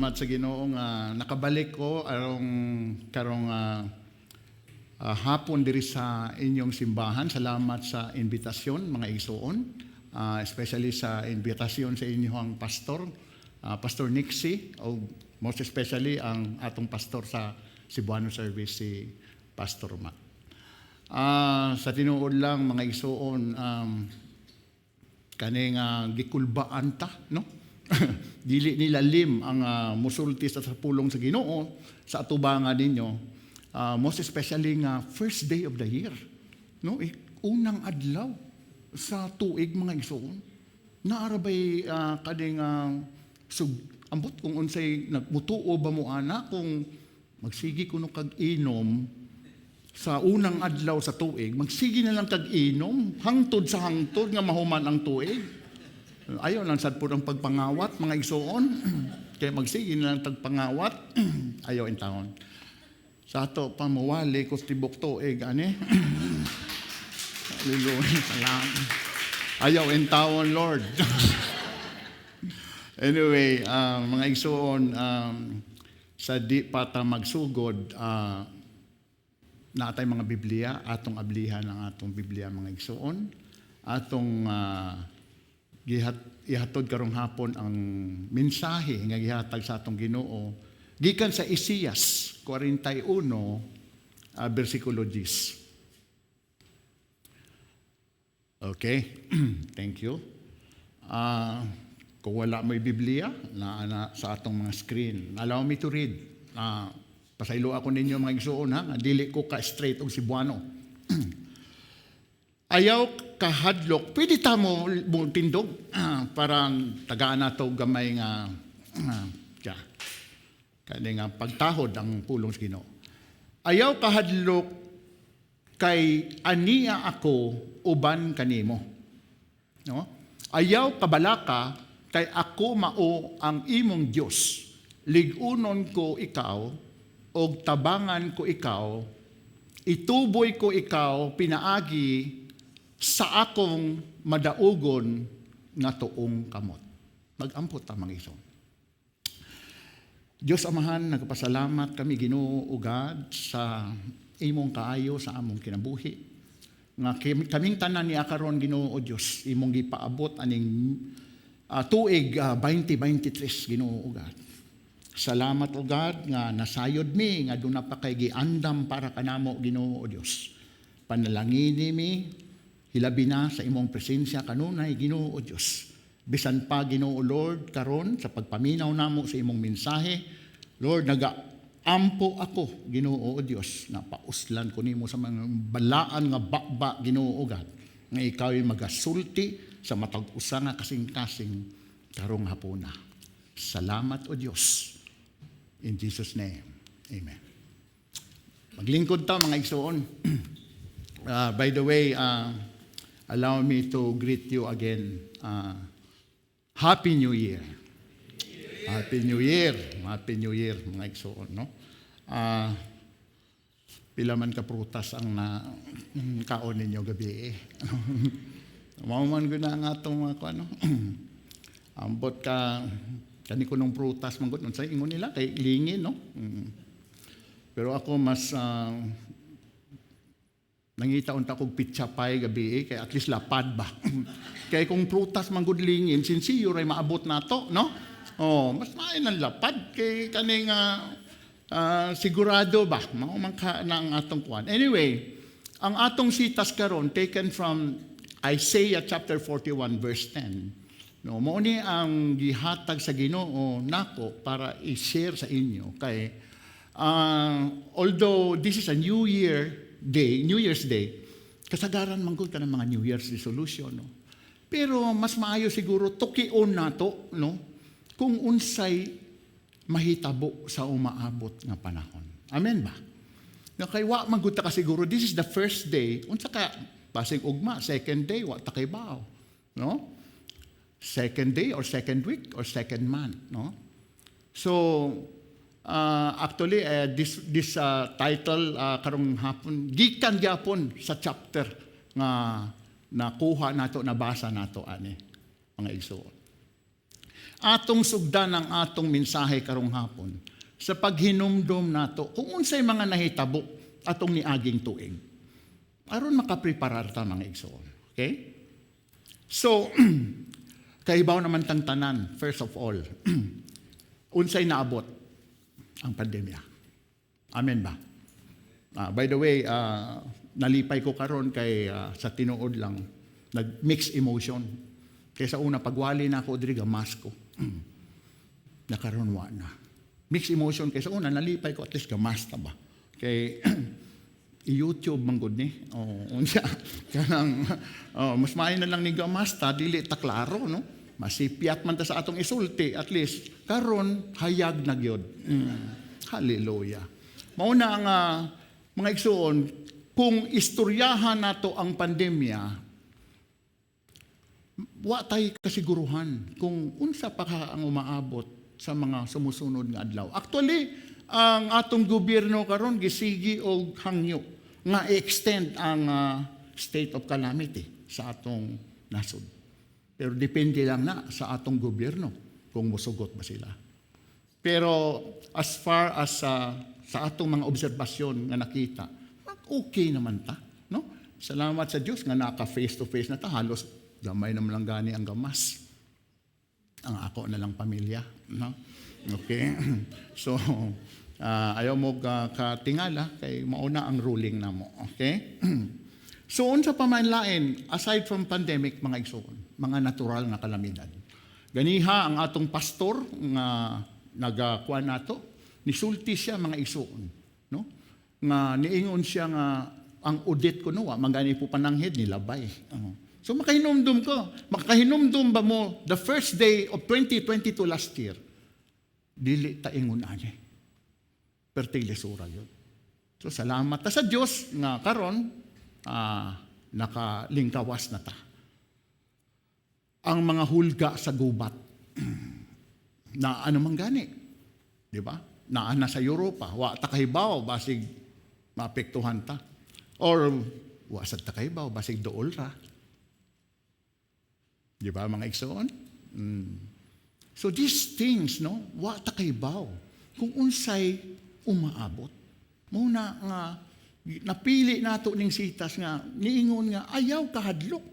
Salamat sa Ginoo nga nakabalik ko arong karong hapon diri sa inyong simbahan. Salamat sa imbitasyon, mga igsuon. Especially sa imbitasyon sa inyong pastor, Pastor Nixie, o most especially ang atong pastor sa Cebuano Service, si Pastor Matt. Sa tinuod lang, mga igsuon, kani nga gikulbaan ta, no? Dili nilalim ang musulti sa pulong sa Ginoo sa atubangan ninyo. Most especially nga first day of the year. No? Eh, unang adlaw sa tuig, mga igsoon. Naa ra bay kaning sug ambot kung unsay nagmutuo ba mo ana kung magsige kuno kag inom sa unang adlaw sa tuig, magsige na lang kag inom hangtod sa hangtod nga mahuman ang tuig. Ayaw lang sad po ang pagpangawat, mga igsoon. Kaya magsige na lang tagpangawat. Ayaw intawon. Sa ato pa mawali ko tibok tuig ani. Hallelujah. Salamat. Ayaw intawon, Lord. Anyway, mga igsoon, sa di pa ta magsugod, naa tay mga Biblia, atong ablihan ang atong Biblia, mga igsoon. Atong ihatod karong hapon ang mensahe nga gihatag sa atong Ginoo gikan sa Isaias 41 bersikulo 10. Okay, thank you. Kung wala mo'y Biblia, naa na sa atong mga screen. Allow me to read. Pasaylo ako ninyo, mga igsuon, ha, nga dili ko ka straight og Cebuano. Ayaw kahadlok, pwede ta mo tindog parang tagaan nato gamay nga ya. Kani nga pagtahod ang pulong sa Ginoo. Ayaw kahadlok kay ania ako uban kanimo. No? Ayaw kabalaka kay ako mao ang imong Dios. Lig-unon ko ikaw og tabangan ko ikaw. Ituboy ko ikaw pinaagi sa akong madaugon nga tuong kamot. Mag-ampo ta, mga igsoon. Diyos Amahan, nagpasalamat kami, Ginoo o God, sa imong kaayo sa among kinabuhi. Nga kaming tanan ni karon, Ginoo o Dios, imong gipaabot aning tuig 2023, Ginoo o God. Salamat, O God, nga nasayod mi nga duna pa kay giandam para kanamo, Ginoo o Dios. Panalangini mi hilabi na sa imong presensya kanunay, Ginoo o Dios. Bisan pa, Ginoo Lord, karon sa pagpaminaw namo sa imong mensahe, Lord, naga-ampo ako, Ginoo o Dios, nga pauslan ko nimo sa mga balaan nga baba, Ginoo o God, nga ikaw ay magasulti sa matag usa nga kasing-kasing karong hapuna. Salamat, O Dios. In Jesus' name. Amen. Maglingkod ta, mga igsoon. By the way, allow me to greet you again. Happy New Year. Happy New Year. Happy New Year, mga igsoon, no? Pila man ka prutas ang na kaon ninyo gabi eh? Mao man gud na ang atong mga kuan, no? Ambot ka kani kunong prutas man gud, unsay ingon nila kay lingin, no? Pero ako mas nangita unta kog pizza pie gabi eh, kay at least lapad ba. Kay kung prutas man gud lingin, sinsiyo ray maabot nato, no? Oh, mas maayo ng lapad kay kaning sigurado ba mao man ka na ang atong kuan. Anyway, ang atong sitas karon taken from Isaiah chapter 41 verse 10. No, mao ni ang gihatag sa Ginoo nako para i-share sa inyo kay although this is a New Year Day, New Year's Day, kasagaran man gud kanang mga New Year's resolution, no? Pero mas maayo siguro tukion nato, no, kung unsay mahitabo sa umaabot nga panahon. Amen ba? Nga kay wa man gud ta kasiguro, this is the first day, unsa ka basig ugma, second day wa ta kaybaw, no? Second day or second week or second month, no? So actually this this title karong hapon gikan gyapon sa chapter nga nakuha nato, nabasa nato ani, mga igsoon. Atong sugdan ang atong mensahe karong hapon sa paghinumdom nato kung unsay mga nahitabo atong niaging tuig, aron makapreparar ta, mga igsoon. Okay? So, kahibaw naman tang tanan, first of all, unsay naabot ang pandemya. Amen ba? By the way, nalipay ko karon kay sa tinuod lang, nag-mix emotion. Kay sa una, pagwali na ako diri, gamas ko. Nakaron wa na. Mixed emotion kay sa una, nalipay ko, at least gamas ta ba. Kay i-YouTube man gud ni. Oh, unya kanang, oh, mas maayo na lang ni gamas ta, dili ta klaro, no? Masipyat man ta sa atong isulti, at least karon hayag na gyud. Hallelujah. Mao na ang mga igsuon, kung istoryahan nato ang pandemya, wa tay kasiguruhan kung unsa pa ka ang umaabot sa mga sumusunod nga adlaw. Actually, ang atong gobyerno karon gisigi og hangyo nga i-extend ang state of calamity sa atong nasod. Pero depende lang na sa atong gobyerno kung musugot ba sila. Pero as far as sa atong mga obserbasyon nga nakita, okay naman ta, no? Salamat sa Dios nga naka face to face na ta, halos gamay naman lang gani ang gamas. Ang ako na lang pamilya, no? Okay. So, ayaw mo ka katingala kay mauna ang ruling namo, okay? So unsa pa man lain aside from pandemic, mga igsoon, mga natural nga kalamidad. Ganiha ang atong pastor nga nagakuan nato, nisulti siya, mga igsoon, no? Nga niingon siya nga ang Odette kuno wa man gani po pananghid nilabay. Oo. So makahinumdum ko, makahinumdum ba mo the first day of 2022 last year? Dili ta ingon ani. Perting lisura yun. So salamat ta sa Dios nga karon nakalingkawas na ta. Ang mga hulga sa gubat na ano man gani, di ba? Naa na sa Europa, wa ta kahibaw basig maapektuhan ta. Or wa sad ta kahibaw basig duol ra. Di ba, mga igsoon? So these things, no, wa ta kahibaw kung unsay umaabot. Mao na nga napili nato ning sitas nga niingon nga ayaw kahadlok.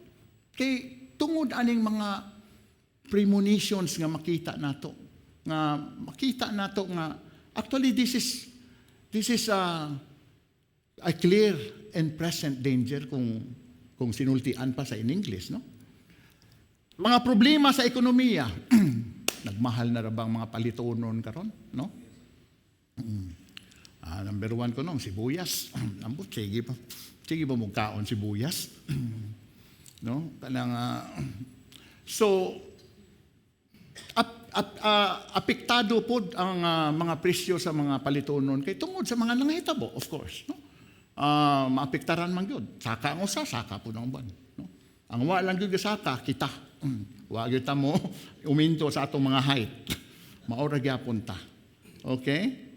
Kay tungod aning mga premonitions nga makita nato nga actually this is a clear and present danger kung sinultian pa sa in English, no? Mga problema sa ekonomiya, nagmahal na ra bang mga palitonon karon, no? Number one ko nung sibuyas. Ambot, sige pa. Sige ba mo kaon sibuyas? No? Kanang so apektado pod ang mga presyo sa mga palitonon kay tungod sa mga nangahitabo, of course, no? Maapektaran man gyud. Saka ang usa, saka pod ang uban, no? Ang wa lang gyud saka kita. Wa gyud ta mo uminto sa atong mga height. Mao ra gyapon ta. Okay?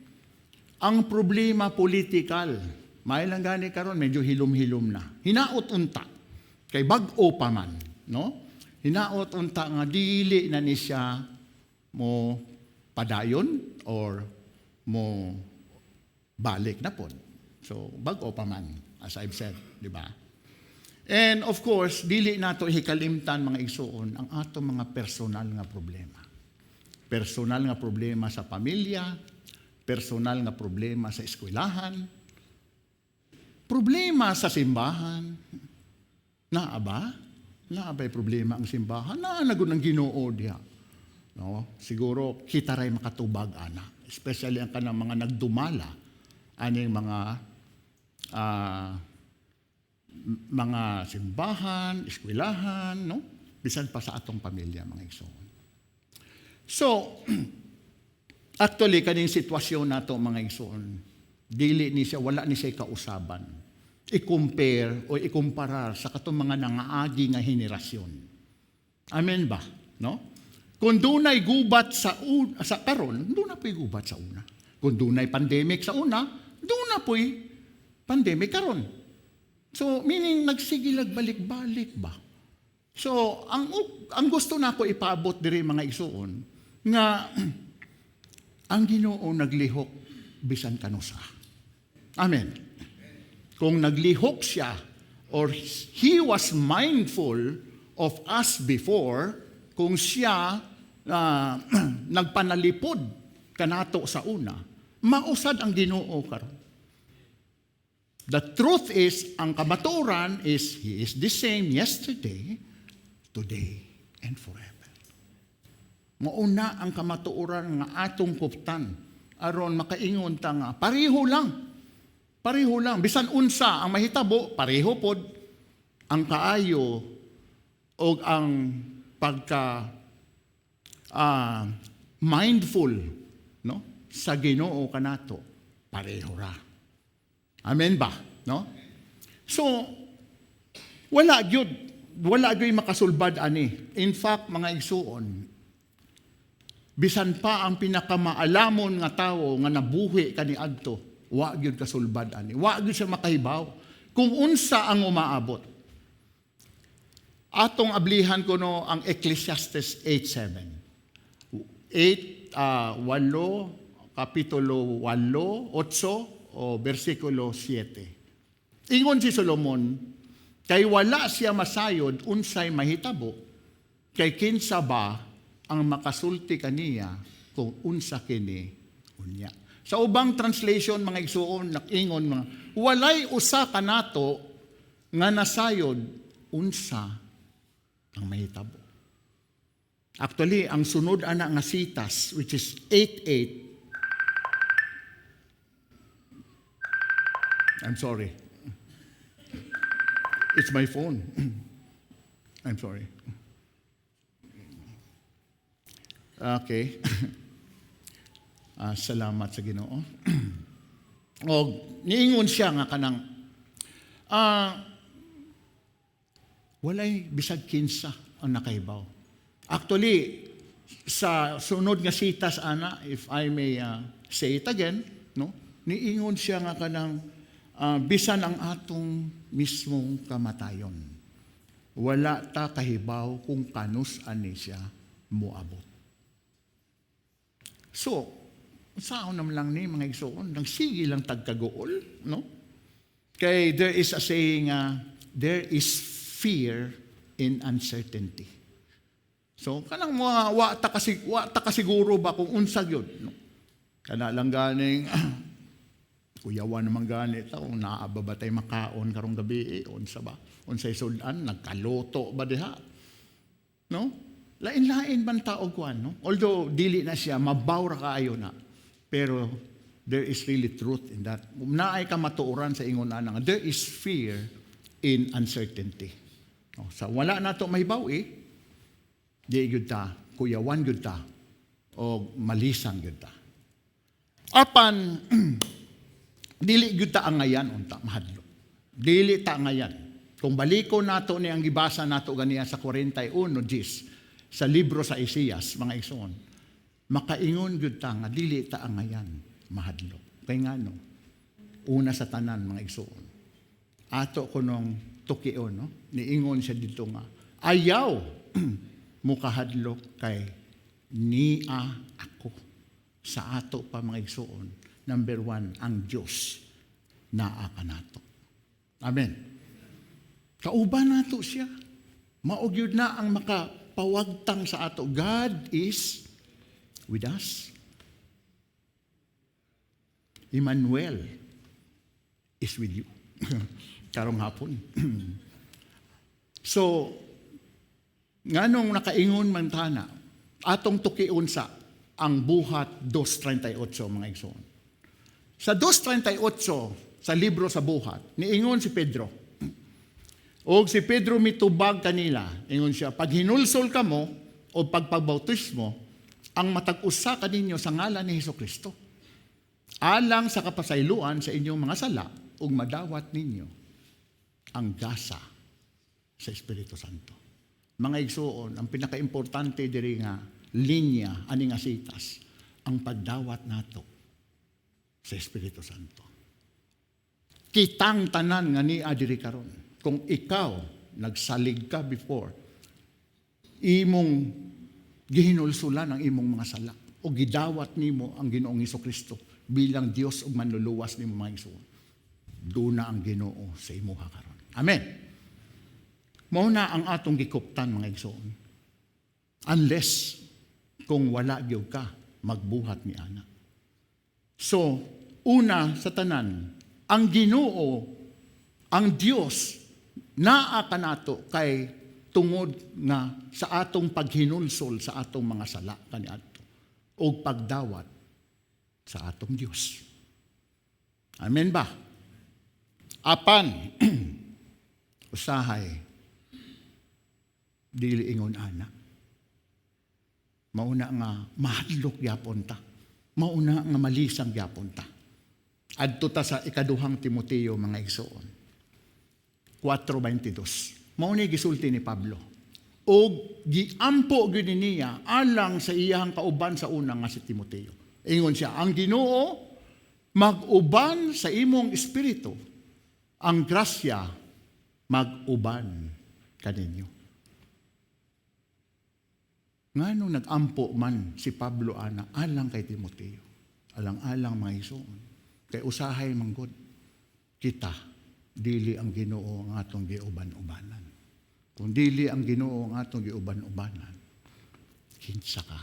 Ang problema political, may lang gani karon medyo hilom-hilom na. Hinaot unta kay bag-o pa man, no? Hinaot unta nga dili na ni siya mo padayon or mo balik na pod. So bag-o pa man, as I've said, di ba? And of course, dili nato hikalimtan, mga igsuon, ang atong mga personal nga problema. Personal nga problema sa pamilya, personal nga problema sa eskwelahan, problema sa simbahan. Naa ba? Naa ba'y problema ang simbahan? Naa na gud ang Ginoo diha. No? Siguro kita ray makatubag ana, especially ang kanang mga nagdumala aning mga simbahan, eskwelahan, no? Bisan pa sa atong pamilya, mga igsoon. So, actually, kaning sitwasyon nato, mga igsoon, dili ni siya, wala ni siya kausaban i-compare o ikumparar sa katong mga nangaagi nga henerasyon. Amen ba? No? Kung dunay gubat sa karon, duna po'y gubat sa una. Kung dunay pandemic sa una, duna po'y pandemic karon. So, meaning nagsigilag balik-balik ba? So, ang gusto nako ipaabot diri, mga igsuon, Nga ang Ginoo naglihok bisan kanusa. Amen. Kung naglihok siya or he was mindful of us before, kung siya nagpanalipod kanato sa una, mao sad ang Ginoo karon. The truth is, ang kamatuoran is, He is the same yesterday, today, and forever. Mao na ang kamatuoran nga atong kuptan aron makaingon ta nga pareho lang. Pareho lang, bisan unsa ang mahitabo, pareho pod ang kaayo o ang pagka mindful, no, sa Ginoo kanato, pareho ra. Amen ba, no? So wala gyud makasulbad ani. In fact, mga igsuon, bisan pa ang pinakamaalamon nga tawo nga nabuhi kaniadto, wa gyud kasulbad ani. Wa gyud siya makahibaw kung unsa ang umaabot. Atong ablihan kuno ang Ecclesiastes 8:7. 8 8, kapitulo 8, 8 o bersikulo 7. Ingon si Solomon, kay wala siya masayod unsay mahitabo, kay kinsa ba ang makasulti kaniya kung unsa kini unya. Sa ubang translation, mga igsuon, nakingon mga walay usa kanato nga nasayod unsa ang mahitabo. Actually, ang sunod ana nga sitas, which is 8:8. I'm sorry. It's my phone. I'm sorry. Okay. Salamat sa Ginoo. O niingon siya nga kanang walay bisag kinsa ang nakahibaw. Actually, sa sunod nga sitas ana, if I may say it again, no? Niingon siya nga kanang bisan ang atong mismong kamatayon, wala ta kahibaw kung kanus ani siya moabot. So, saan naman lang ni, mga igsoon, nagsige lang tagkaguol, no? Kay there is a saying, there is fear in uncertainty. So, kanang mga wa ta kasiguro ba kung unsa gyud, no? Kana lang ganing kuyawan naman gani ta kung naa ba ba tay makaon karong gabi, eh, unsa ba? Unsay sudan, nagkaluto ba diha? No? Lain-lain man tao kuan, no? Although dili na siya mabaw ra kaayo na. Pero there is really truth in that. Naay kamatuoran sa ingon ana nga there is fear in uncertainty. No, sa wala nato mahibaw eh, di gyud ta kuyawan gyud ta o malisang gyud ta. Apan dili gyud ta angayan unta mahadlok. Dili ta angayan. Kung baliko nato ni ang gibasa nato ganiya sa 41 Gis sa libro sa Isaias, mga igsoon, makaingon gyud ta nga dili ta angayan mahadlok. Kay ngano? Una sa tanan, mga igsoon, ato kunong tukion, no? Niingon siya dito nga ayaw mukahadlok kay nia ako. Sa ato pa, mga igsoon, number one, ang Diyos naa kanato. Amen. Kauban nato siya. Mao gyud na ang makapawagtang sa ato. God is with us. Emmanuel is with you karong hapon. So, nganong nakaingon man tana, atong tukion sa ang Buhat 2.38, mga igsoon. Sa 2.38 sa libro sa Buhat, niingon si Pedro. Og si Pedro mitubag kanila, ingon siya, "Pag hinulsol kamo o pagpagbautismo, ang matag usa kaninyo sa ngalan ni Hesus Kristo, alang sa kapasayloan sa inyong mga sala, ug madawat ninyo ang gasa sa Espiritu Santo." Mga igsuon, ang pinakaimportante diri nga linya ani nga sitas, ang pagdawat nato sa Espiritu Santo. Kitang tanan nga niya diri karon. Kung ikaw nagsalig ka before, imong Gihinulsulan ang imong mga sala o gidawat nimo ang Ginoong Kristo bilang Dios ug Manluluwas nimo, mga igsoon. Duna ang Ginoo sa imuha karon. Amen. Mao na ang atong gikuptan, mga igsoon. Unless kung wala gyud ka magbuhat ni ana. So, una sa tanan, ang Ginoo, ang Dios naa kanato kay tungod nga sa atong paghinulsol sa atong mga sala kaniadto ug pagdawat sa atong Dios. Amen ba? Apan usahay dili ingon ana. Mauna nga mahadlok gyapon ta. Mauna nga malisang gyapon ta. Adto ta sa Ikaduhang Timoteo, mga igsoon. 4:22. Mao ni gisulti ni Pablo. Og giampo gyud niya alang sa iyang kauban sa una nga si Timoteo. Ingon siya, "Ang Ginoo mag-uban sa imong espiritu. Ang grasya mag-uban kaninyo." Ngano nag-ampo man si Pablo ana alang kay Timoteo? Alang-alang, mga igsoon, kay usahay manggod kita, dili ang Ginoo ang atong giuban-ubanan. Kung dili ang Ginoo ang atong giuban-ubanan, kinsa ka?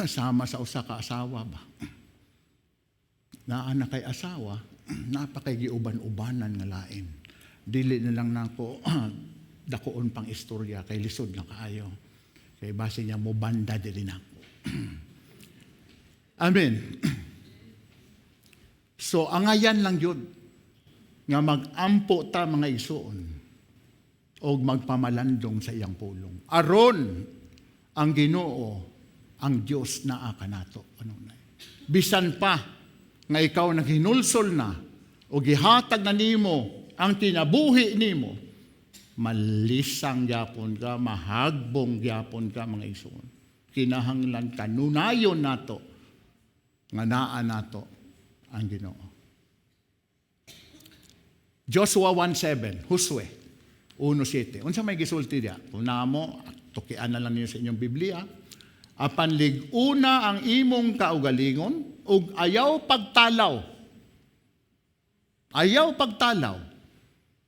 Sama sa usa ka asawa ba? Naa na kay asawa, naa pa kay giuban-ubanan nga lain. Dili na lang nako dakoon pang istorya kay lisod na kaayo. Kay base niya mo banda dili nako. Amen. So angayan lang yun nga mag-ampo ta, mga igsoon, o magpamalandong sa iyang pulong. Aron ang Ginoo, ang Dios, naa kanato. Ano na? Bisan pa nga ikaw naghinulsol na o gihatag na nimo ang kinabuhi nimo, malisang gyapon ka, mahagbong gyapon ka, mga igsoon. Kinahanglan kanunayon nato nga naa nato ang Ginoo. Joshua 1:7, Josue 1:7. Unsa may gisulti diya? Kung namo, tukian na lang niyo sa inyong Biblia. "Apan lig-una ang imong kaugalingon ug ayaw pagtalaw. Ayaw pagtalaw.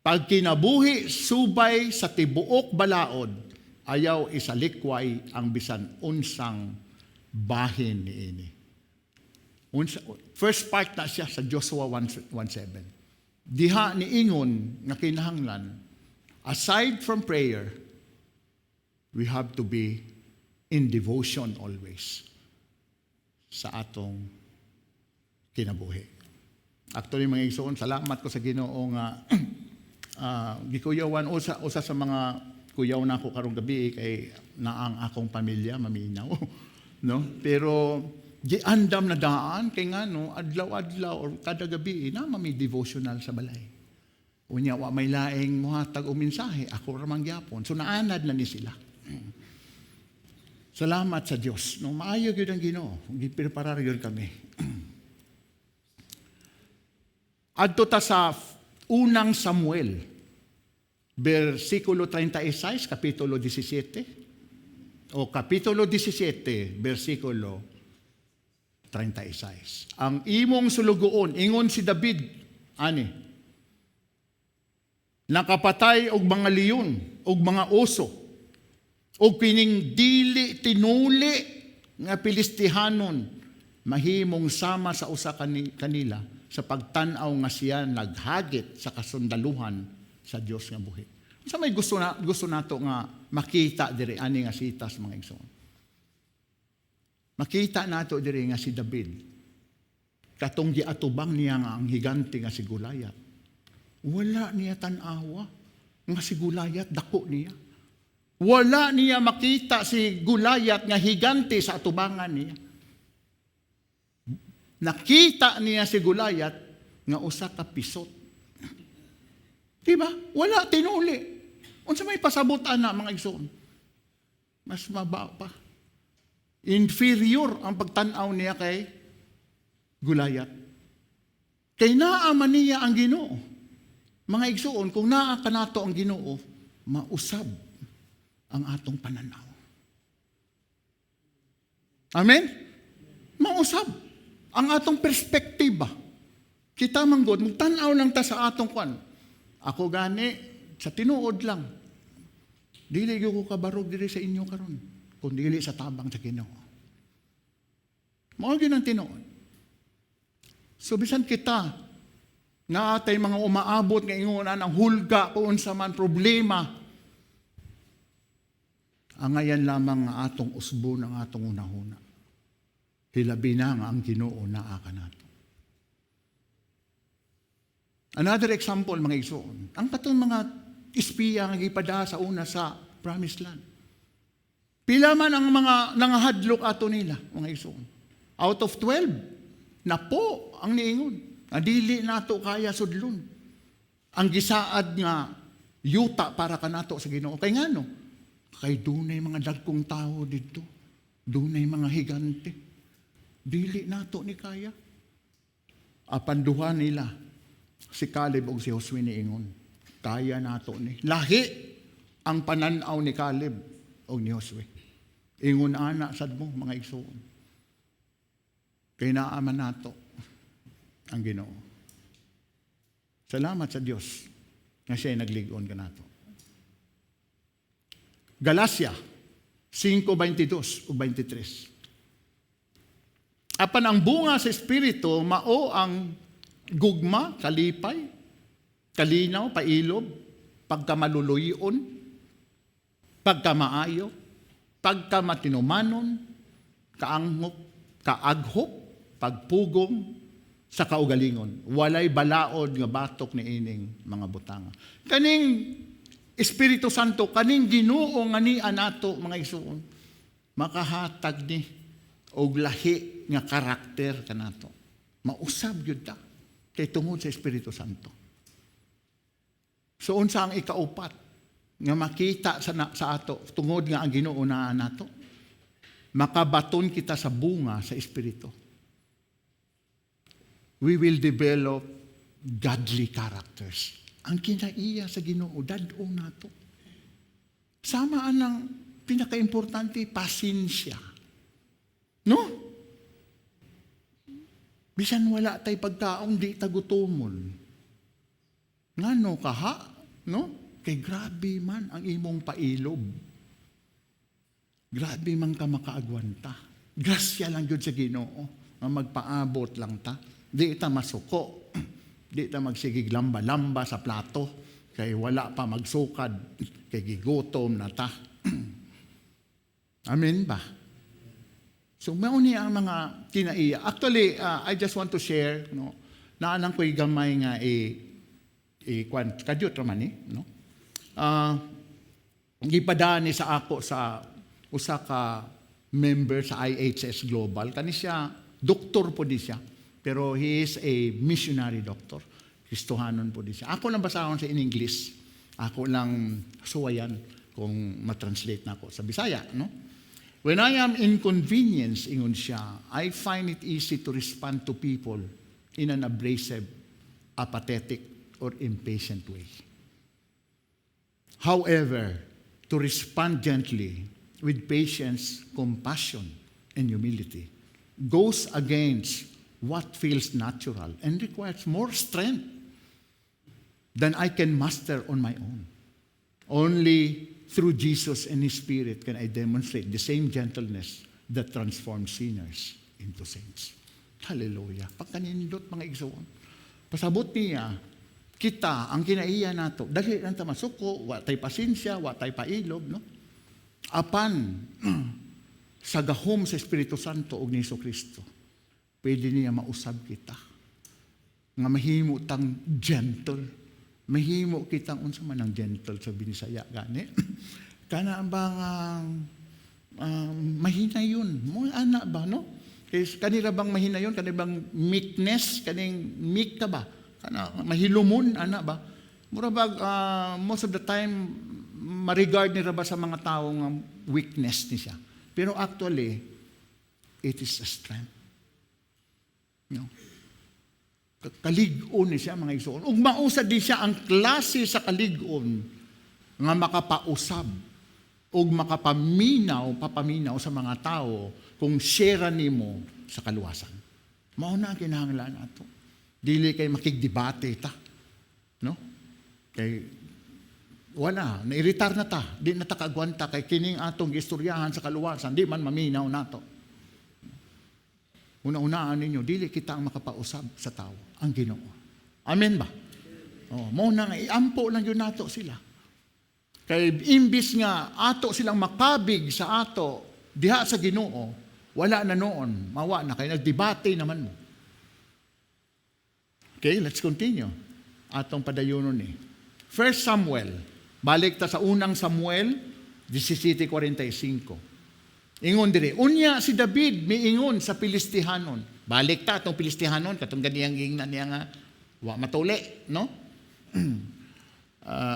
Pagkinabuhi subay sa tibuok balaod, ayaw isalikway ang bisan unsang bahin niini." Unsa, first part na siya sa Joshua 1:7. Diha niingon nga kinahanglan, aside from prayer, we have to be in devotion always sa atong kinabuhi. Actually, mga igsoon, salamat ko sa Ginoo nga gikuyawan usa usa sa mga kuyaw na ako karong gabi kay naang akong pamilya maminaw, no? Pero giandam na daan kay ngano adlaw-adlaw or kada gabi na may devotional sa balay. Unya wa may laing muhatag og mensahe, ako ra man gyapon. So naanad na ni sila. Salamat sa Dios. No, maayo gyud ang Ginoo. Gipreparar gyud kami. Adto ta sa Unang Samuel, versikulo 36, kapitulo 17. O kapitulo 17, versikulo 36. "Ang imong sulugoon," ingon si David, ani, "nakapatay og mga leon og mga oso, og kining dili tinuli nga Pilistihanon mahimong sama sa usa kanila sa pagtan-aw nga siya naghagit sa kasundaluhan sa Dios nga buhi." Unsa may gusto nato nga makita diri ani nga sitas, mga igsoon? Makita nato diri nga si David, katong giatubang niya nga ang higante nga si Goliath, wala niya tan-awa nga si Goliath dako niya. Wala niya makita si Goliath nga higante sa atubangan niya. Nakita niya si Goliath nga usa ka pisot. Diba? Wala tinuli. Unsa may pasabot ana, mga igsoon? Mas maba pa. Inferior ang pagtan-aw niya kay Goliath. Kay naa man niya ang Ginoo. Mga igsoon, kung naa kanato ang Ginoo, Mausab ang atong pananaw. Amen? Mausab ang atong perspektiba. Kita man gud, magtan-aw lang ta sa atong kwan. Ako gani, sa tinuod lang, dili gyud ko kabarog diri sa inyo karon, kung dili sa tabang sa Ginoo. Mao gyud ang tinuod. So bisan kita naatay mga umaabot nga ingon ang hulga kung unsa man problema, angayan lamang nga atong usbon ang atong hunahuna. Hilabi na nga ang Ginoo naa kanato. Another example, mga igsoon, ang katong mga espiya nga gipada sa una sa Promised Land. Pila man ang mga nangahadlok ato nila, mga igsoon? Out of 12, napo ang niingon. Nga dili nato kaya sudlon ang gisaad nga yuta para kanato sa Ginoo. Kay ngano? Kay dunay mga dagkong tao didto. Dunay mga higante. Dili nato ni kaya. Apan duha nila, si Caleb ug si Josue, niingon, "Kaya nato ni." Lahi ang pananaw ni Caleb o ni Josue. Ingon ana sad mo, mga igsoon. Kay naa man nato ang Ginoo. Salamat sa Dios nga siya naglig-on kanato. Galacia 5:22 ug 23. Apan ang bunga sa Espiritu mao ang gugma, kalipay, kalinaw, pailob, pagkamaluluyon, pagkamaayo, pagkamatinumanon, kaanghop, kaaghop, pagpugong sa kaugalingon. Walay balaod nga batok ni ining mga butanga. Kaning Espiritu Santo, kaning Ginoo nga niya nato, mga igsoon, makahatag ni og lahi nga karakter kanato. Mausab gyud ta kay tungod sa Espiritu Santo. So unsa ang ikaupat nga makita sa ato tungod nga ang Ginoo naa nato? Makabaton kita sa bunga sa Espiritu. We will develop godly characters. Ang kinaiya sa Ginoo, dad-on nato. Sama ang pinakaimportante, pasensya. No? Bisan wala tay pagkaon, di ta gutomon. Ngano kaha? No? Kay grabe man ang imong pailob. Grabe man ka makaagwanta. Grasya lang gyud sa Ginoo nga magpaabot lang ta. Di ta masuko. Di ta magsigig lamba-lamba sa plato kay wala pa magsukad kay gigutom na ta. Amen ba? So mao ni ang mga kinaiya. Actually, I just want to share, no. Naa lang ko'y gamay nga i kwan kadyot ra man ni, no. Gipadani sa ako sa usa ka member sa IHS Global. Kani siya, doktor po di siya. Pero he is a missionary doctor. Kristohanon po di siya. Ako lang basahon sa in English. Ako lang suwayan kung matranslate na ako sa Bisaya, no? "When I am inconvenienced," ingon siya, "I find it easy to respond to people in an abrasive, apathetic, or impatient way. However, to respond gently with patience, compassion, and humility goes against what feels natural and requires more strength than I can muster on my own. Only through Jesus and His Spirit can I demonstrate the same gentleness that transforms sinners into saints." Hallelujah. Pagkanindot, mga igsoon. Pasabot niya, kita, ang kinaiya nato, dali lang ta masuko, wa tay pasensya, wa tay pailob, no? Apan, sa gahom sa Espiritu Santo ug ni Hesus Kristo, pwede niya mausab kita. Nga mahimo tang gentle. Mahimo kitang, unsa man ang gentle sa Binisaya gani? Kana bang mahina yun? Mo ana ba, no? Kay kanila bang mahina yun? Kanila bang meekness? Kaning meek ka ba? Kana mahilumon ana ba? Mura bag most of the time ma-regard nila ba sa mga tao nga weakness ni siya. Pero actually, it is a strength. No? Kalig-on ni siya, mga igsoon. Ug mao sad di siya ang klase sa kalig-on nga makapausab ug makapaminaw, papaminaw sa mga tao kung share nimo sa kaluwasan. Mao na ang kinahanglan nato. Dili kay makigdebate ta. No? Kay wala, nairitar na ta. Di na ta kaagwanta kay kining atong gistoryahan sa kaluwasan, di man maminaw nato. Una-unaan ninyo, dili kita ang makapausab sa tao, ang Ginoo. Amen ba? Oh, mao na nga iampo lang gyud nato sila. Kay imbis nga ato silang makabig sa ato diha sa Ginoo, wala na noon, mawa na kay nagdebate naman mo. Okay, let's continue. Atong padayonon ni. First Samuel, balik ta sa Unang Samuel 17:45. Ingon diri, unya si David miingon sa Pilistihanon. Balik ta atong Pilistihanon katong ganiyang giingnan niya nga wa matuli, no?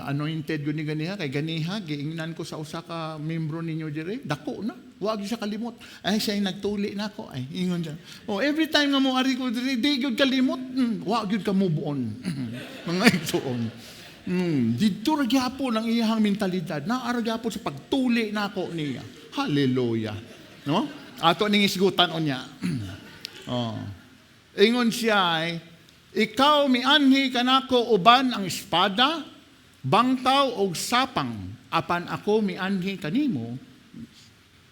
Anointed yun ni ganiha kay ganiha giingnan ko sa usa ka membro ninyo dire, dako na, wa gyud siya kalimot. Ay, siya yung nagtuli na ako. Ay, ingon siya, "Oh, every time nga mo ari ko dire, di gyud kalimot." Wa gyud ka move on, mga igsoon. Didto ra gyapon ang iyang mentalidad, naa ra gyapon sa pagtuli nako niya. Hallelujah, no? Ato ning isgutan unya. Oh, ingon siya ay, "Ikaw mianhi kanako uban ang espada, bangkaw og sapang, apan ako mianhi kanimo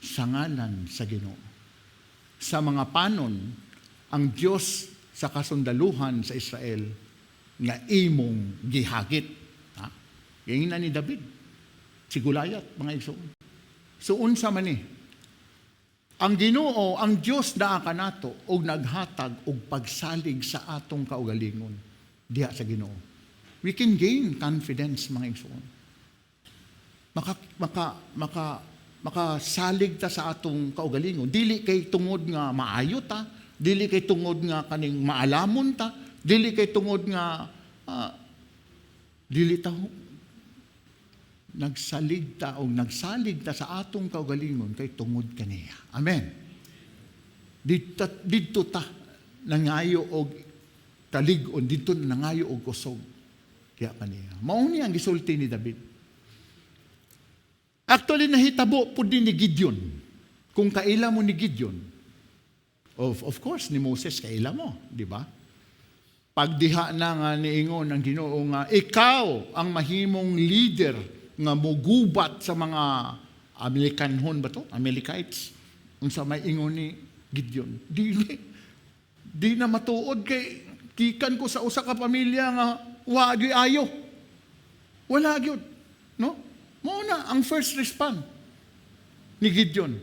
sa ngalan sa Ginoo sa mga panon, ang Dios sa kasundaluhan sa Israel nga imong gihagit." Ha? Giingnan ni David si Goliath, mga igsoon. So unsa man ni ang Ginoo, ang Dios naa kanato og naghatag og pagsalig sa atong kaugalingon diha sa Ginoo. We can gain confidence, mga igsoon. Maka maka maka makasalig ta sa atong kaugalingon. Dili kay tungod nga maayo ta, dili kay tungod nga kaning maalamon ta, dili kay tungod nga dili ta nagsalig ta o nagsalig ta sa atong kaugalingon kay tungod kaniya. Amen. Didto ta nangayo og kalig-on, didto nangayo og kusog. Kaya kaniya. Mao ni ang gisulti ni David. Actually, nahitabo pud din ni Gideon. Kung kaila mo ni Gideon, of course, ni Moses kaila mo, di ba? Pagdiha na nga niingon ang Ginoo nga ikaw ang mahimong leader nga mugubat sa mga Amerikanhon ba to? Amalekites. Unsa may ingon ni Gideon? Dili. Di na matuod kay gikan ko sa usa ka pamilya nga wa gyud ayo. Wala gyud. No? Mao na ang first response ni Gideon.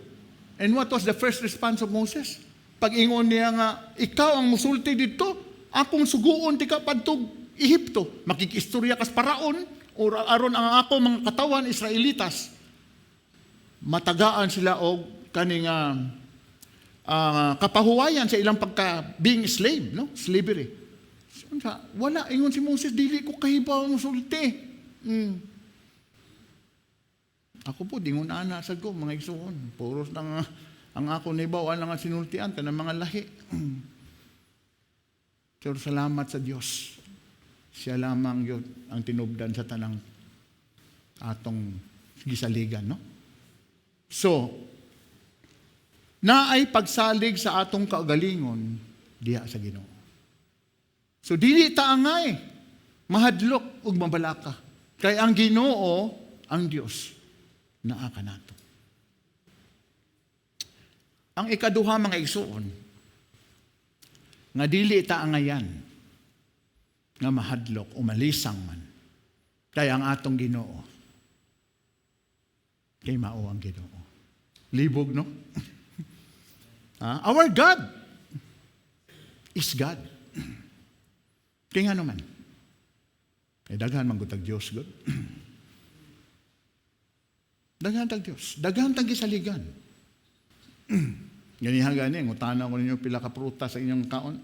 And what was the first response of Moses? Pag-ingon niya nga, "Ikaw ang musulti dito, akong suguon tika padtog Ehipto. Makikistorya kas paraon, or aron ang ako mga katawan Israelitas. Matagaan sila og kaning kapahuwayan sa ilang pagka being slave, no? Slavery." Unsa? Wala, ingon si Moses, "Dili ko kahibaw musulti." Ako po, dingon ana sad ko, mga igsoon. Puros lang ang ako nibaw lang ang sinultian kanang mga lahi. Pero salamat sa Dios. Siya lamang yun ang tinubdan sa tanang atong gisaligan, no? So, naay pagsalig sa atong kaugalingon diha sa Ginoo. So dili ta angay mahadlok ug mabalaka. Kay ang Ginoo, ang Dios, naa kanato. Ang ikaduha, mga igsoon, nga dili ta angayan nga mahadlok o malisang man, kay ang atong Ginoo kay mao ang Ginoo. Libog, no? Ah, our God is God. Kaya nga naman, eh, daghan man gud tag Dios gud. Daghan tag Dios. Daghan tag gisaligan. Ganihan gani, ngutana ko ninyo pila ka prutas sa inyong kaon.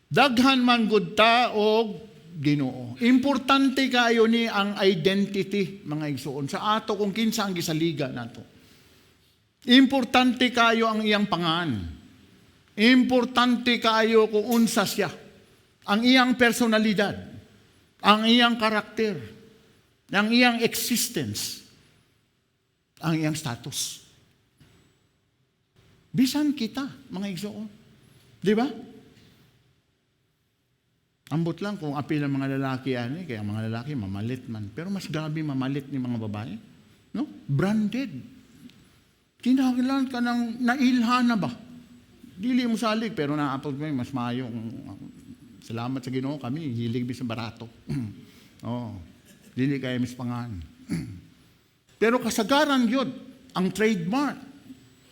Daghan man gud ta og Ginoo. Importante kayo ni ang identity, mga igsoon, sa ato kung kinsa ang gisaligan nato. Importante kayo ang iyang pangan. Importante kayo kung unsa siya. Ang iyang personalidad. Ang iyang karakter. Ang iyang existence, ang iyang status. Bisan kita, mga igsoon. Di ba? Ambot lang kung apil ang mga lalaki ani, kaya ang mga lalaki mamalit man. Pero mas grabe mamalit ni mga babae. No? Branded. Kinahanglan ka ng nailhan na ba? Dili mo salig, pero naapod mo, mas maayo. Salamat sa Ginoo kami, hilig bisan barato. Oh, dili kay mis pangan. Pero kasagaran yun, ang trademark,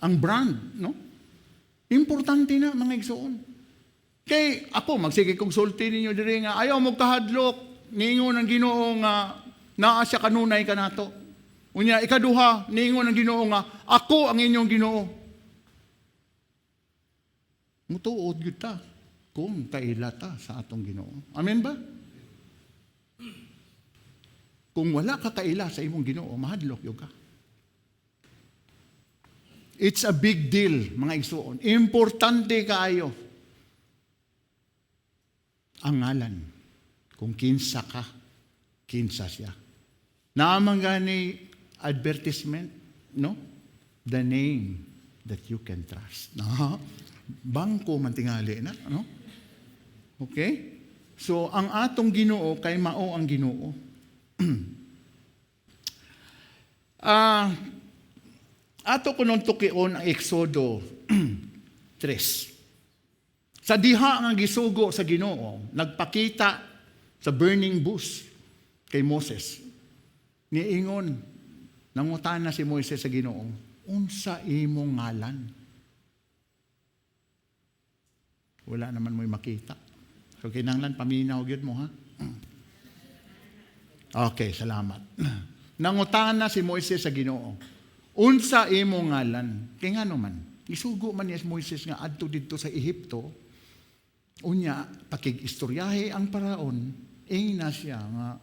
ang brand, no? Importante na, mga igsoon. Kay ako, magsige kong sulti ninyo diri nga, ayaw mo kahadlok, niingon ang Ginoo nga, naa siya kanunay kanato. Unya, ikaduha, niingon ang Ginoo nga, ako ang inyong Ginoo. Mutuod gyud ta kung kaila ta sa atong Ginoo. Amen ba? Kung wala ka kaila sa imong Ginoo, mahadlok gyud ka. It's a big deal, mga igsuon. Importante kaayo ang ngalan. Kung kinsa ka, kinsa siya. Naa man gani advertisement, no? The name that you can trust. No? Bangko man tingali na, no? Okay? So, ang atong Ginoo kay mao ang Ginoo. Ato kunon tukion ang Exodo 3. Sa diha nga gisugo sa Ginoo, nagpakita sa burning bush kay Moses. Niingon, nangutana si Moises sa Ginoo, "Unsa imong ngalan?" Wala naman mo'y makita. So kinahanglan paminaw gyud mo, ha. Okay, salamat. Nangutana si Moises sa Ginoo, "Unsa imong ngalan?" Kay ngano man, isugo man niya si Moises nga adto didto sa Ehipto. Unya, pakig-istoryahe ang paraon, ingna siya nga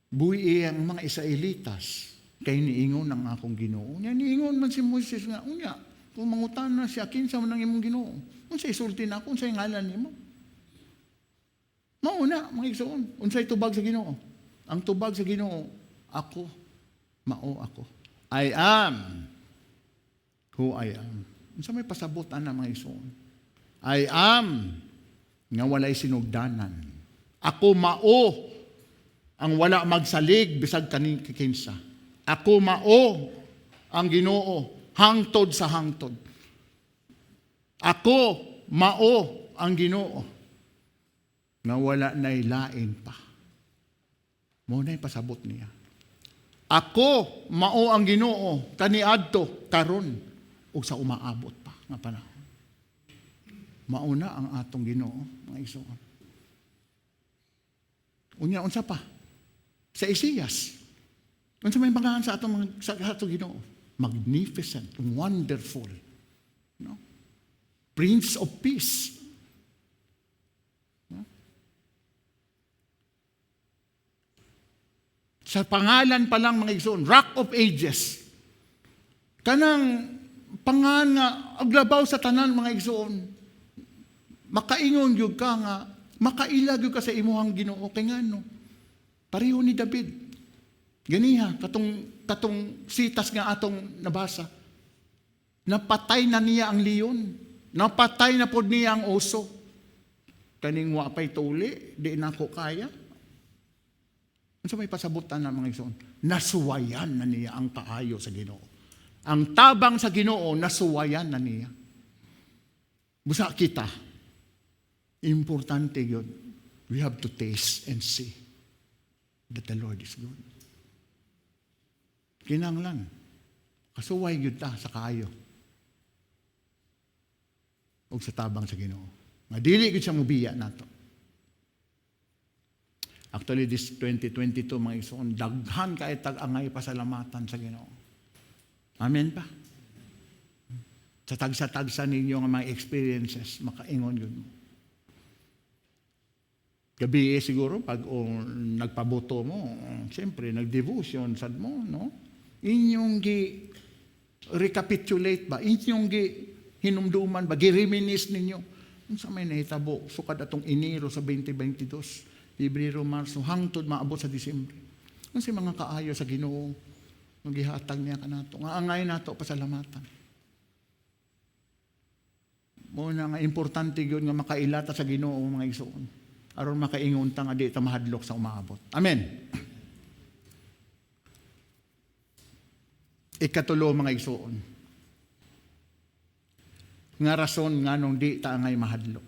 buhi ang mga Israelitas kay niingon ang akong Ginoo. Unya, niingon man si Moises nga, unya, kung mangutana siya, kinsa man ang imong Ginoo? Unsa isulti nako? Unsay ngalan nimo? Mauna, mga igsoon, unsay tubag sa Ginoo? Ang tubag sa Ginoo, "Ako, mao ako." I am who I am. Unsa may pasabot ana, mga igsoon? I am nga walay sinugdanan. Ako mao ang wala magsalig bisag kaning kinsa. Ako mao ang Ginoo hangtod sa hangtod. Ako mao ang Ginoo nga wala na'y lain pa. Mao na'y pasabot niya. Ako mao ang Ginoo kaniadto, karon ug sa umaabot pa nga panahon. Mauna ang atong Ginoo, mga igsoon. Unya, unsa pa? Sa Isaias. Unsa may pangalan sa atong Ginoo? Magnificent, wonderful. No? Prince of Peace. No? Sa pangalan pa lang, mga igsoon, Rock of Ages. Kanang pangalan nga aglabaw sa tanan, mga igsoon. Makaingon gyud ka nga makaila gyud ka sa imuhang Ginoo kay ngano? Pareho ni David. Ganiha katong sitas nga atong nabasa. Napatay na niya ang leon. Napatay na pod niya ang oso. Kaning wa pay tuli, di na ko kaya. Unsa may pasabutan na, mga igsoon? Nasuwayan na niya ang kaayo sa Ginoo. Ang tabang sa Ginoo, nasuwayan na niya. Busa kita, importante yun. We have to taste and see that the Lord is good. Kinanglan, kasuway yun ta sa kaayo o sa tabang sa Ginoo. Nga dili gyud siya mubiya nato. Actually, this 2022, mga igsoon, daghan kay tag-angay pasalamatan sa Ginoo. Amen pa. Sa tagsa-tagsa ninyo nga mga experiences, makaingon yun mo. Gabi eh, siguro, pag oh, nagpaboto mo, siyempre, nag-devotion sad mo, no? Inyong gi recapitulate ba? Inyong gi hinumduman ba? Gi-reminisce ninyo. Unsa may nahitabo sukad atong Enero sa 2022, Pebrero, Marso, hangtod maabot sa Disyembre. Unsay mga kaayo sa Ginoo nga gihatag niya kanato nga angay nato pasalamatan? Mao na nga importante gyud nga makaila ta sa Ginoo, mga igsoon, aron makaingon ta nga di ta mahadlok sa umaabot. Amen. Ikatulo, mga igsoon, nga rason nganong di ta angay mahadlok.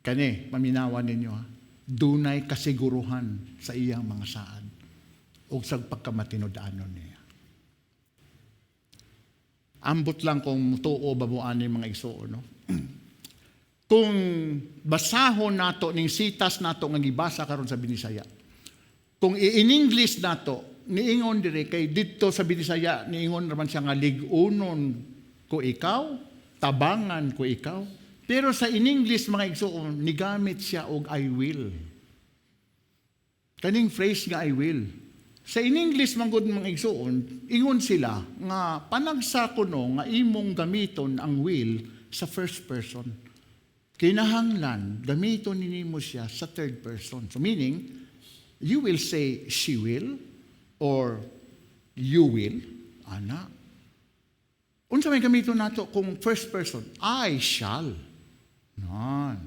Kani, paminawan ninyo ha. Dunay kasiguruhan sa iyang mga saad ug sa pagkamatinud-anon niya. Ambot lang kung tuo ba mo ani, mga igsoon, no? Kung basahon nato ning sitas nato nga gibasa karon sa Binisaya. Kung i-in English nato, niingon dire kay didto sa Binisaya niingon raman siya nga lig-unon ko ikaw, tabangan ko ikaw. Pero sa in English, mga igsoon, nigamit siya og "I will." Kaning phrase nga "I will." Sa in English man gud, mga igsoon, ingon sila nga panagsa kuno nga imong gamiton ang "will" sa first person. Kinahanglan gamiton nimo siya sa third person. So meaning, you will say "she will" or "you will." Ana. Unsa may gamiton nato kung first person? "I shall." Nan.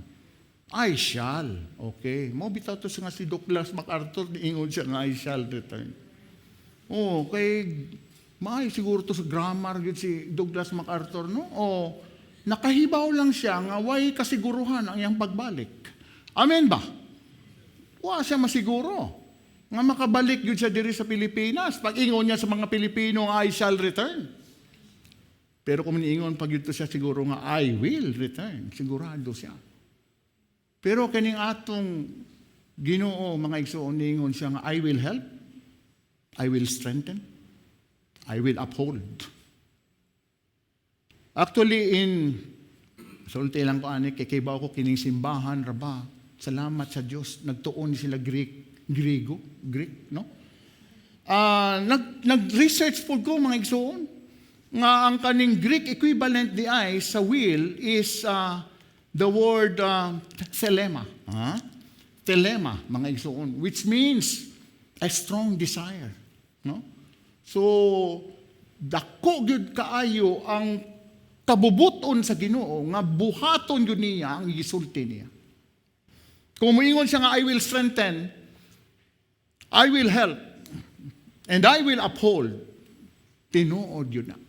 "I shall." Okay. Mao bitaw to nga si Douglas MacArthur, niingon siya nga "I shall return." Oh, kay maay siguro to sa grammar gyud si Douglas MacArthur, no? Oh, nakahibaw lang siya nga way kasiguruhan ang iyang pagbalik. Amen ba? Wa siya masiguro nga makabalik gyud siya diri sa Pilipinas. Pag ingon niya sa mga Pilipino, "I shall return." Pero kung niingon pag to siya siguro nga "I will return," sigurado siya. Pero kining atong Ginoo, mga igsoon, niingon siya nga "I will help, I will strengthen, I will uphold." Actually, in sulti lang ko ani kay kibaw ko kining simbahan ra ba. Salamat sa Dios, nagtuon ni sila Greek, Griego, Greek, no? Nag-research po ko, mga igsoon, nga ang kaning Greek equivalent di ay sa "will" is the word thelema. Ha? Thelema, mga igsoon, which means a strong desire. No? So, dako gyud kaayo ang kabubuton sa Ginoo nga buhaton gyud niya ang gisulti niya. Kung moingon siya nga "I will strengthen, I will help, and I will uphold," tinuod gyud na.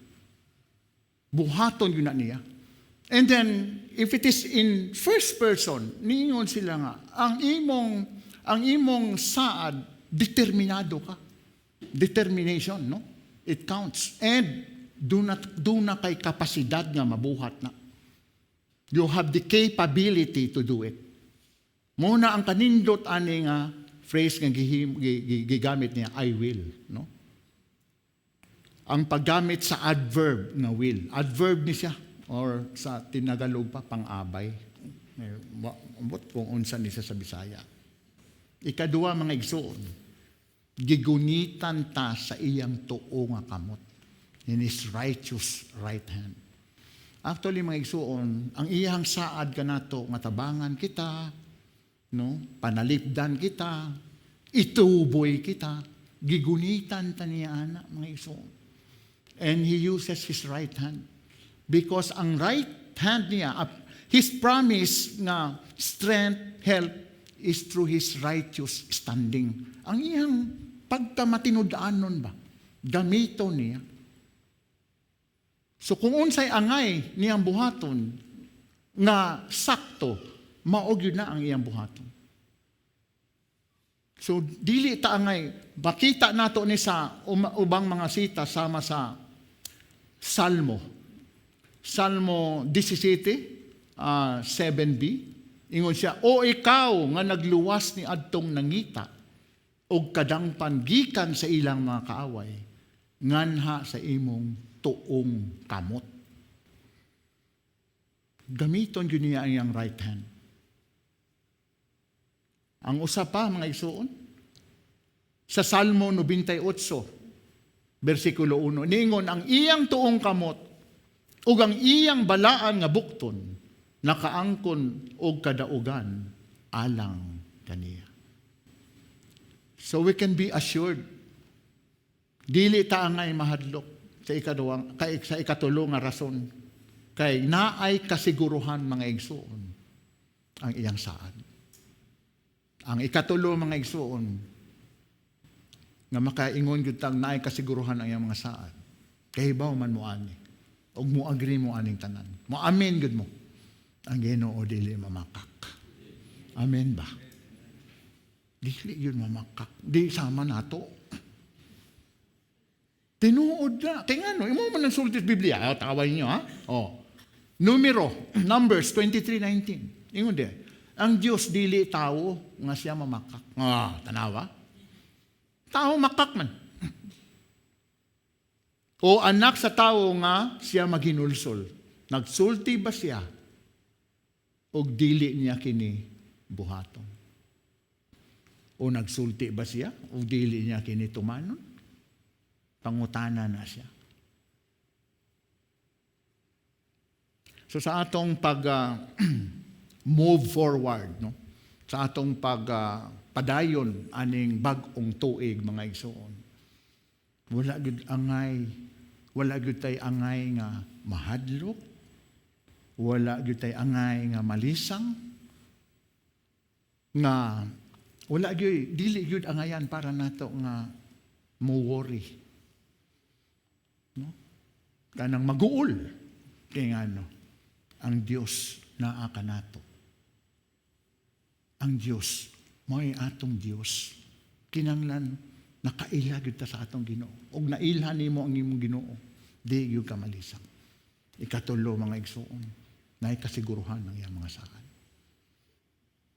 Buhaton gyud na niya. And then, if it is in first person, niingon sila nga, ang imong saad, determinado ka. Determination, no? It counts. And do na kay kapasidad nga mabuhat na. You have the capability to do it. Mao na ang kanindot ani nga phrase nga gigamit niya, "I will," no? Ang paggamit sa adverb nga "will." Adverb ni siya or sa Tinagalog pa, pang-abay. Eh, ambot kung unsa ni siya sa Bisaya. Ikaduha, mga igsoon, gigunitan ta sa iyang tuo nga kamot, in his righteous right hand. Actually, mga igsoon, ang iyang saad kanato nga tabangan kita, no? Panalipdan kita, ituboy kita, gigunitan ta niya ana, mga igsoon. And he uses his right hand. Because ang right hand niya, his promise nga strength, help, is through his righteous standing. Ang iyang pagkamatinud-anon ba, gamito niya. So kung unsay angay niyang buhaton nga sakto, mao gyud na ang iyang buhaton. So dili ta angay makita nato ni sa ubang mga sita sama sa Salmo. Salmo 17, 7b. Ingon siya, "O ikaw nga nagluwas ni adtong nangita og kadangpan gikan sa ilang mga kaaway, nganha sa imong tuong kamot." Gamiton gyud niya ang iyang right hand. Ang usa pa, mga igsoon, sa Salmo 98, versikulo 1, niingon ang iyang tuong kamot ug ang iyang balaan nga bukton nakaangkon og kadaugan alang kaniya. So we can be assured. Dili ta angay mahadlok sa ikaduwang kay sa ikatulo nga rason kay naay kasiguruhan, mga igsuon, ang iyang saad. Ang ikatulo, mga igsuon, nga makaingon gyud tang naay kasiguruhan ang iyang mga saad. Kahibaw man mo ani. Og mo agree mo aning tanan. Mo amen gyud mo. Ang Ginoo dili mamakak. Amen ba? Dili yun mamakak. Di sama nato. Tinuod na. Kaya nga no, imo man ang sulti sa Biblia. Ah, taway niyo ha. Oh. Numbers 23:19. Ingon di. Ang Diyos dili tao nga siya mamakak. Ah, tanawa. Tao makak man. O anak sa tao nga siya maghinulsol. Nagsulti ba siya? O dili niya kini buhaton? O nagsulti ba siya? O dili niya kini tumanon? Pangutana na siya. So sa atong pag move forward, no? Sa atong pag padayon aning bag-ong tuig, mga igsoon. Wala gyud tay angay nga mahadlok. Wala gyud tay angay nga malisang. Nga wala gyud, dili gyud angayan para nato nga mo worry. No? Kanang maguol kay ngano ang Dios naa kanato. Ang Dios mo'y atong Dios. Kinanglan nakaila gyud ta sa atong Ginoo. Og nailhan nimo ang imong Ginoo, di gyud ka malisang. Ikatulo, mga igsuon, naay kasiguruhan ang iyang mga saad.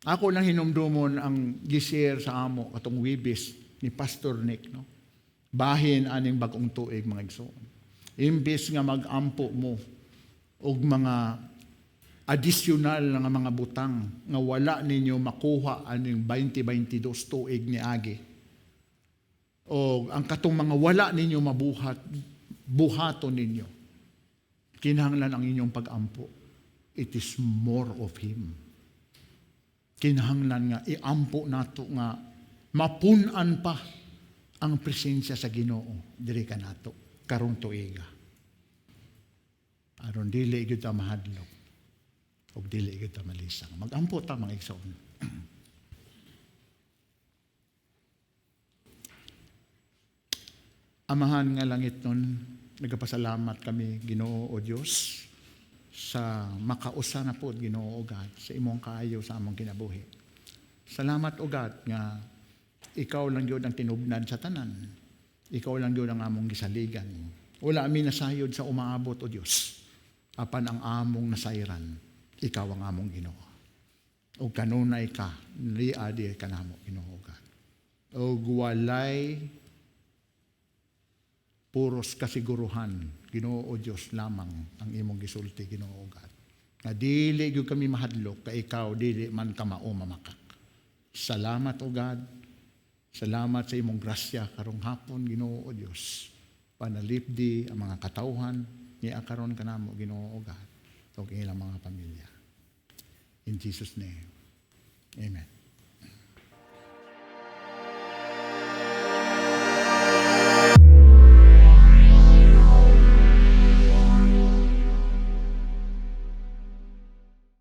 Ako lang hinumdumon ang gi-share sa amo katong Webes ni Pastor Nick, no? Bahin aning bag-ong tuig, mga igsuon. Imbes nga mag-ampo mo og mga additional nga mga butang nga wala ninyo makuha aning 2022 tuig ni agi. O ang katong mga wala ninyo mabuhat, buhaton ninyo. Kinahanglan ang inyong pag-ampo, it is more of Him. Kinahanglan nga iampo nato nga mapun-an pa ang presensya sa Ginoo diri kanato karong tuiga. Aron dili gyud ta mahadlok ug dili gyud ta malisang. Magampo ta, mga igsoon. Amahan nga langit nun, nagapasalamat kami, Ginoo o Dios, sa makausa na po, Ginoo o God, sa imong kaayo sa among kinabuhi. Salamat o God nga ikaw lang gyud ang tinubnan sa tanan. Ikaw lang gyud ang among gisaligan. Wala mi nasayod sa umaabot o Dios. Apan ang among nasayran, ikaw ang among Ginoo. O kanunay ka, liadi ka namo, Ginoo o God. O walay puros kasiguruhan, Ginoo o Dios, lamang ang imong gisulti, Ginoo o God. Nga dili gyud kami mahadlok kay ikaw dili man ka mao mamakak. Salamat o God. Salamat sa imong grasya karong hapon, Ginoo o Dios. Panalipdi ang mga katawhan ni karon kanamo, Ginoo o God, ug ilang mga pamilya. In Jesus' name. Amen.